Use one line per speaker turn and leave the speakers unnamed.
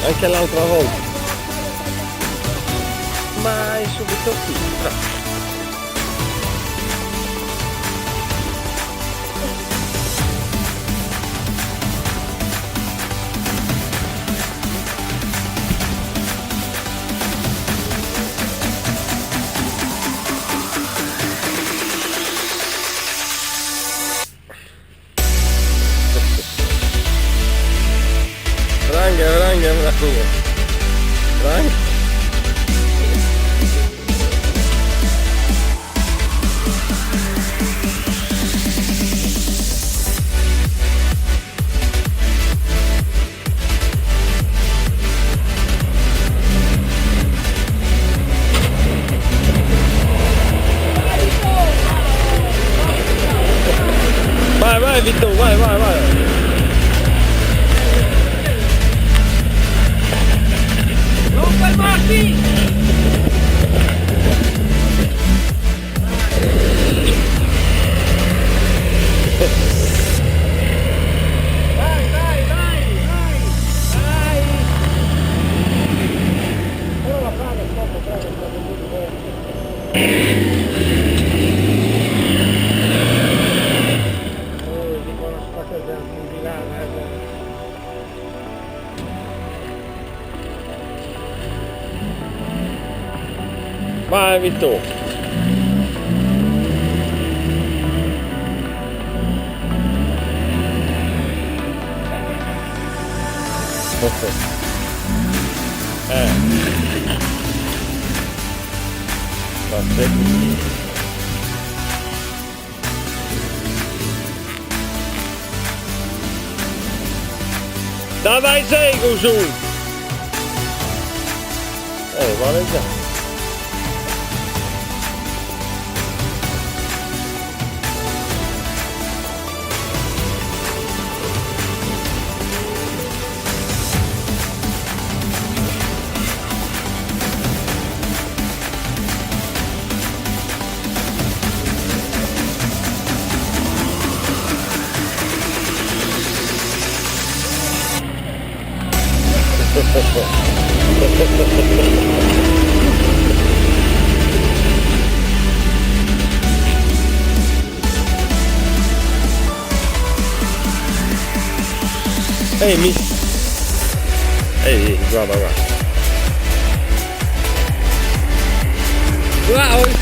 Anche l'altra volta. Ma è subito qui, bravo. Pranghe, pranghe, pranghe. Pranghe. Vai, vai Vito, vai, vai, vai.
Non fermarti! Vai, vai, vai, vai! Vai! Però la frana è troppo brava, sta venuto bene. Oh, dicono sta che di là, eh.
Vai Vito. Eh. Perfetto. Dawaj zejgu, Ej, ale già. Ehi, mi... Ehi, guarda, guarda. Wow!